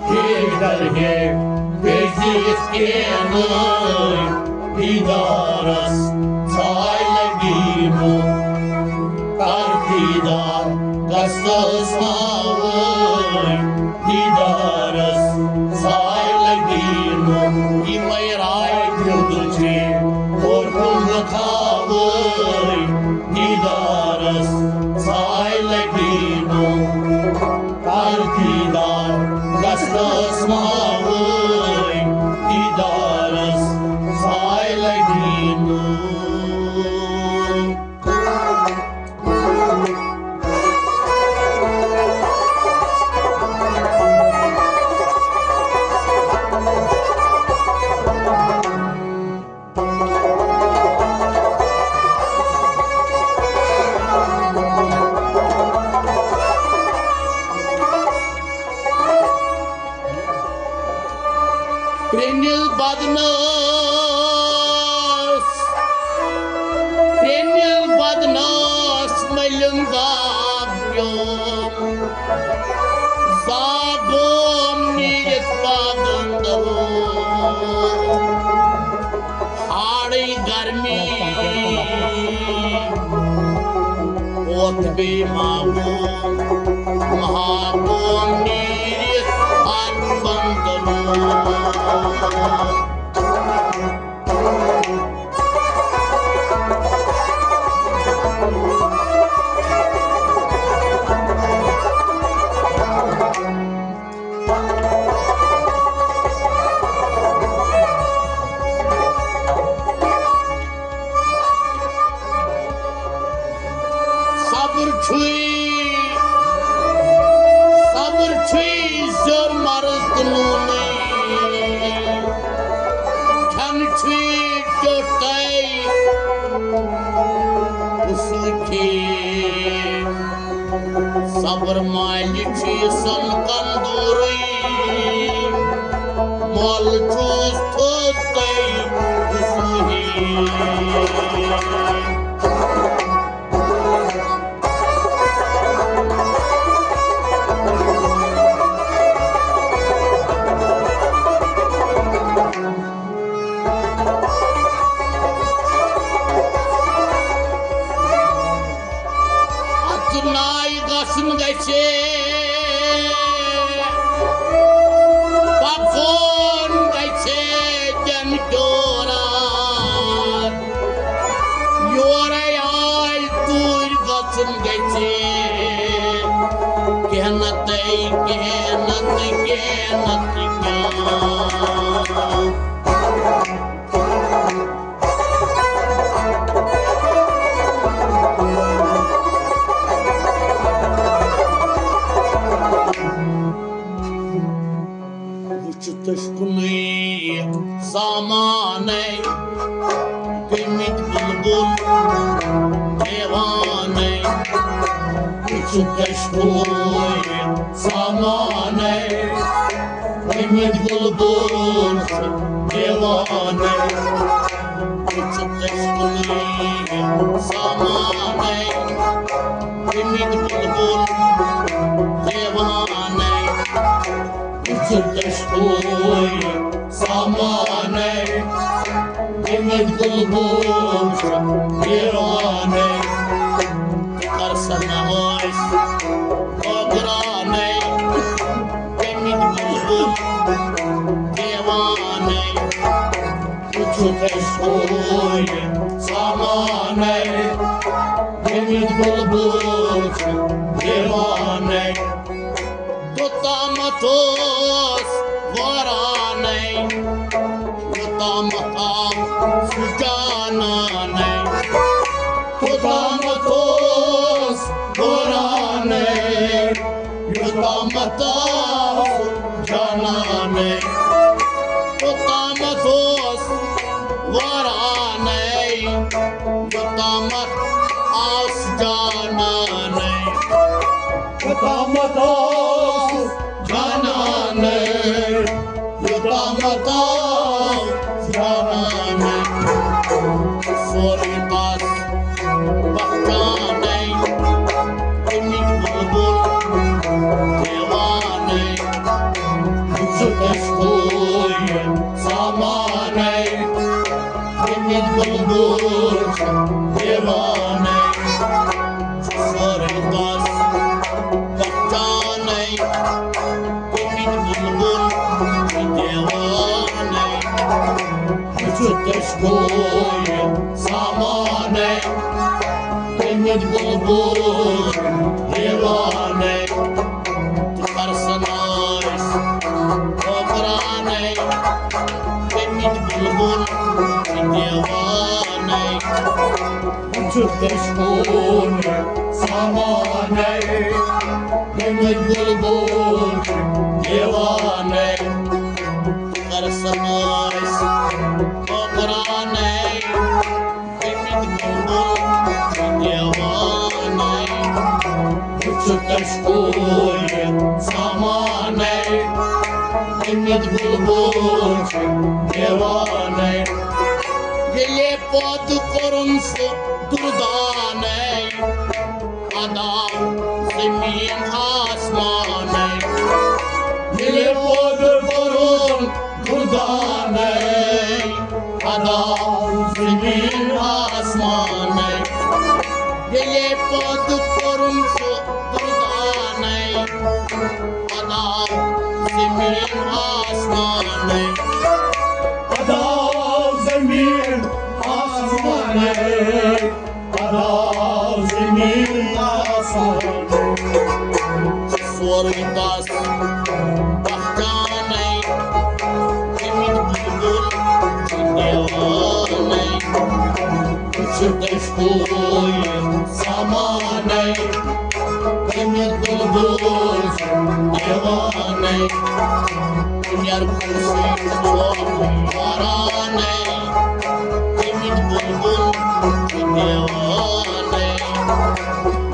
حیدر ہے، بیٚیہِ کینٛہہ دیٖدارس ساے لگی نہٕ۔ کر دیٖدار گژھس ماوٕے، دیٖدارس ساے لگی نہٕ۔ یِمے راے دیُت چھِ اور کُن تھاوٕے، دیٖدارس ساے لگی نہٕ۔ کر دیٖدار گژھس ماوٕے، دیٖدارس ساے لگی نہٕ۔ پرٛنِل بدنس، پرٛنِل بدنس مٔلِم گاب پیوم۔ زاگوم نیٖرِتھ پاگن درو۔ ہاڑٕے گرمی اوت بیٚیہِ ماگوم، مہاگوم نیٖرِتھ پاگن درو۔ صبر چھُے، صبر چھُے زیُر مرض تہٕ نوٗنٕے۔ کھٮ۪ن چھُے ٹیوٚٹھے، کُسُے کھیٚیہِ۔ صبر مالہِ چھُ سۄن کندوٗرٕے، مۄل چھُس تھوٚد تہٕ کُسُے۔ اتھ نایہِ گژھُن گژھِ، پکُن گژھِ جن جورا۔ یورے آے توٗرۍ گژھُن گژھِ۔ کینٛہہ نتہٕ، کینٛہہ نتہٕ، کینٛہہ نتہٕ کیٛاہ۔ وٕچھِو تٔسۍ کُنُے زمانَے گٔمٕتۍ بُلبُل دیوانَے۔ وٕچھِو تٔسۍ کُنُے زمانَے گٔمٕتۍ بُلبُل دیوانَے۔ وٕچھِو تٔسۍ کُنُے زمانَے گٔمٕتۍ بُلبُل دیوانَے۔ وٕچھِو تٔسۍ کُنُے زمانَے گٔمٕتۍ بُلبُل دیوانَے۔ کر سا نہ ٲسۍ گوگرانَے گٔمٕتۍ بُلبُل دیوانَے۔ وٕچھِو تٔسۍ کُنُے زمانَے گٔمٕتۍ بُلبُل دیوانَے۔ توٚتامَتھ اوس وارانَے، توٚتامَتھ آو سُہ جانانَے۔ توٚتامَتھ اوس وارانَے، یوٚتامَتھ آو سُہ جانانَے۔ توٚتام یوٚتامَتھ اوس وارانَے، یوٚتامَتھ آس جانانَے۔ یوٚتامَتھ اوس جانانَے، یوٚتامَتھ آس جانانَے۔ سورُے تَس پہچانَے، اَمِکۍ بُلبُل دیوانَے۔ وٕچھِو تٔمۍ سُنٛد سامانَے، اَمِکۍ بُلبُل چھِ دیوانَے۔ سورُے تَس پہچانَے، اَمِکۍ بُلبُل چھِ دیوانَے۔ وٕچھِو تٔمۍ سُنٛد سامانَے، اَمِکۍ بُلبُل چھِ دیوانَے۔ تہٕ ترسن ٲسۍ کھوکھرانَے، اَمِکۍ بُلبُل چھِ دیوانَے۔ وٕچھِو تٔمۍ سُنٛد سامانَے، اَمِکۍ بُلبُل چھِ دیوانَے۔ ترسن ٲسۍ کھوکھرانَے، اَمِکۍ بُلبُل چھِ دیوانَے۔ وٕچھِو تٔمۍ سُنٛد سامانَے، اَمِکۍ بُلبُل چھِ دیوانَے۔ ییٚلے پٲدٕ کوٚرُن سُہ دُردانَے، اَدٕ آو زٔمیٖن آسمانَے۔ ییٚلے پٲدٕ کوٚرُن دُردانَے، اَدٕ آو زٔمیٖن آسمانَے۔ ییٚلے پٲدٕ کوٚرُن سُہ دُردانَے، اَدٕ آو زٔمیٖن آسمانَے۔ اَدٕ آو زٔمیٖن آسمانَے۔ اَدٕ آو زٔمیٖن آسمانَے۔ سورُے تَس پہچانَے، اَمِکۍ بُلبُل چھِ دیوانَے۔ وٕچھِو تٔمۍ سُنٛد سامانَے، اَمِکۍ بُلبُل چھِ دیوانَے۔ دُنیا کُرسی چھُ وارانَے، اَمِکۍ بُلبُل چھِ دیوانَے۔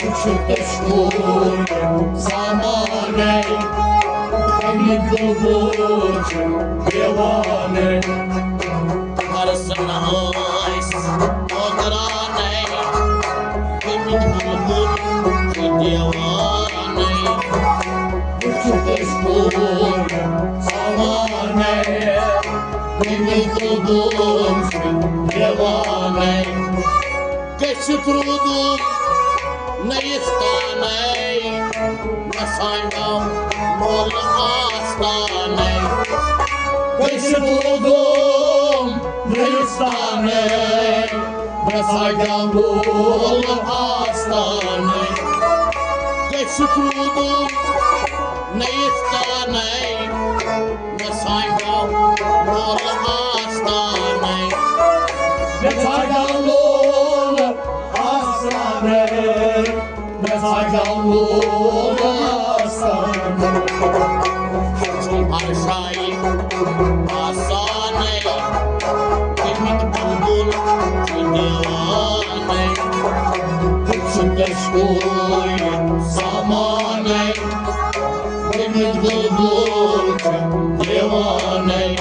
وٕچھِو تٔمۍ سُنٛد سامانَے، اَمِکۍ بُلبُل چھِ دیوانَے۔ ترسن ٲسۍ کھوکھرانَے، اَمِکۍ بُلبُل چھِ دیوانَے۔ وٕچھِو تٔمۍ سُنٛد سامانَے، اَمِکۍ بُلبُل چھِ دیوانَے۔ گٔژھِتھ روٗدُم نٔیِس تانَے، مےٚ سانٛگاو مول آستانَے۔ گٔژھِتھ روٗدُم نٔیِس تانَے، مےٚ سانٛگاو مول آستانَے۔ گٔژھِتھ روٗدُم نٔیِس تانَے، مےٚ سانٛگاو مول آستانَے۔ مےٚ سانٛگاو مول آستانَے۔ مےٚ سانٛگاو مول آستانَے۔ چھُم ہر جایہِ آستانَے۔ اَمِکۍ بُلبُل چھِ دیوانَے۔ وٕچھِو تٔمۍ سُنٛد سامانَے۔ اَمِکۍ بُلبُل چھِ دیوانَے۔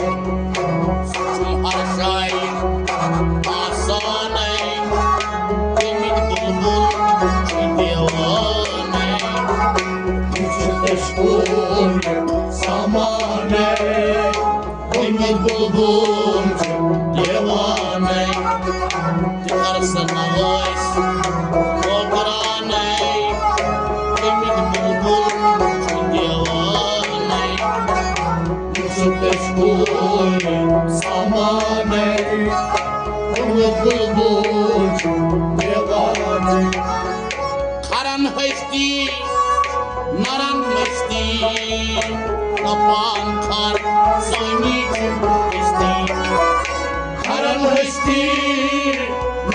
سُہ چھُ ہر جایہِ آستانَے۔ اَمِکۍ بُلبُل چھِ دیوانَے۔ وٕچھِو تٔمۍ سُنٛد سامانَے۔ اَمِکۍ بُلبُل چھِ دیوانَے۔ تہِ کر سا نوٲیِس کھوکھرانَے، اَمِکۍ بُلبُل چھِ دیوانَے۔ یہِ چھُ کشمیٖر سامانَے، اَمِکۍ بُلبُل چھِ دیوانَے۔ کھرن ہستی، نرن مستی، دپان کھر سٲنی چھِ بستی۔ کھرن ہستی،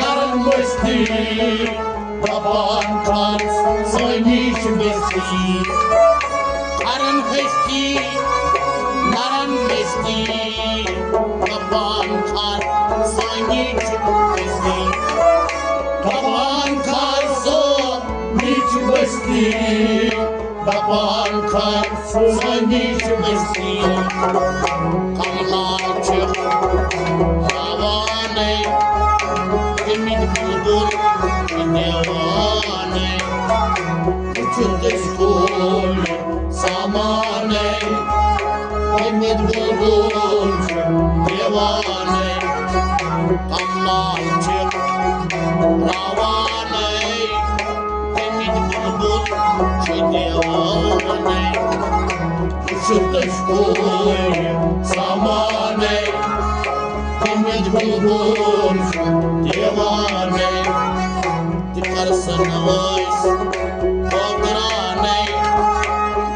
نرن مستی، دپان کھر سٲنی چھِ بستی۔ کھرن ہستی، نرن مستی، دپان کھر سانی چھِ بستی، دپان کھر سانی چھِ بستی، دپان کھر سانی چھِ بستی۔ کملال چھِ روانَے، گٔمٕتۍ بُلبُل چھِ دیوانَے۔ وٕچھِو تُہۍ کُلۍ سامانَے، گٔمٕتۍ بُلبُل چھِ دیوانَے۔ کملال چھِ روانَے، گٔمٕتۍ بُلبُل چھِ دیوانَے۔ وٕچھِو تُہۍ کُلۍ سامانَے، گٔمٕتۍ بُلبُل چھِ دیوانَے۔ تہِ کر سا نوٲیِس بٲگرانے،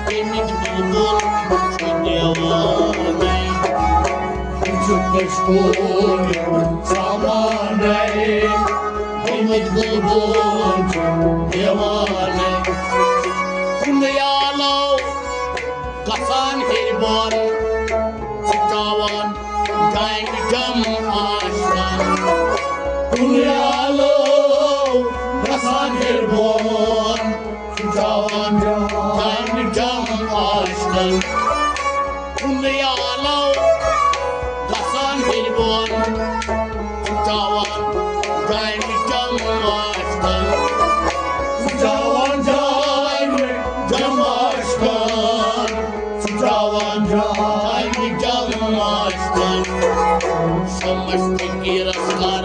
تٔمِکۍ بُلبُل چھِ دیوانَے۔ تِم چھِ کٔژ کورِ سامانَے، تٔمِکۍ بُلبُل چھِ دیوانَے۔ کُنُے آلو گژھان ہیٚرِ بۄن، ژٕ چاوان جامہِ جم آشکن۔ کُنُے آلو گژھان ہیٚرِ بۄن، ژٕ چاوان جامہِ جم آشکن۔ کُنُے آلو گژھان ہیٚرِ بۄن، ژٕ چاوان جامہِ جم آشکن۔ ژٕ چاوان جامہِ جم آشکن۔ ژٕ چاوان جامہِ جم آشکن۔ شمس فقیرس کر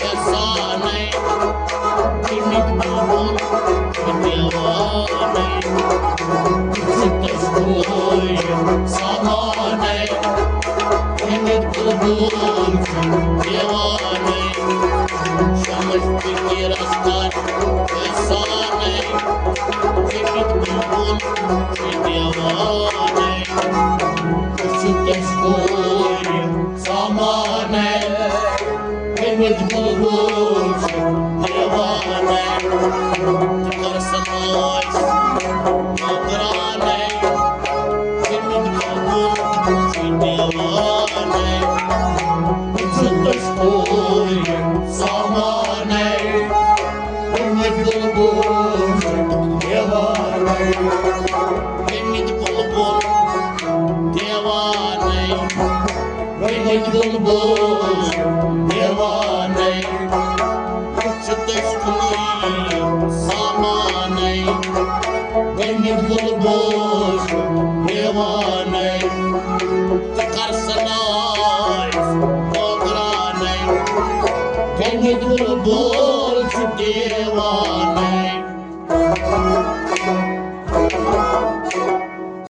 احسانَے، تٔمِکۍ بُلبُل چھِ دیوانَے۔ ژٕ تہِ چھُے سامانَے، تٔمِکۍ بُلبُل چھِ دیوانَے۔ شمس فقیرس کر احسانَے، تٔمِکۍ بُلبُل چھِ دیوانَے۔ أسۍ چھِ تٔمِس کورِ سامانَے، تٔمِکۍ بُلبُل چھِ دیوانَے۔ تہٕ کر سا ناز نوکرانَے، تٔمِکۍ بُلبُل چھِ دیوانَے۔ أسۍ چھِ تٔمِس کورِ سامانَے، تٔمِکۍ بُلبُل چھِ دیوانَے۔ تٔمِکۍ بُلبُل دیوانَے، گٔمٕتۍ بُلبُل دیوانَے۔ أسۍ چھِ تٔمِس کورِ سامانَے، گٔمٕتۍ بُلبُل دیوانَے۔ تہٕ کر سا ناز نوکرانَے، گٔمٕتۍ بُلبُل چھِ دیوانَے۔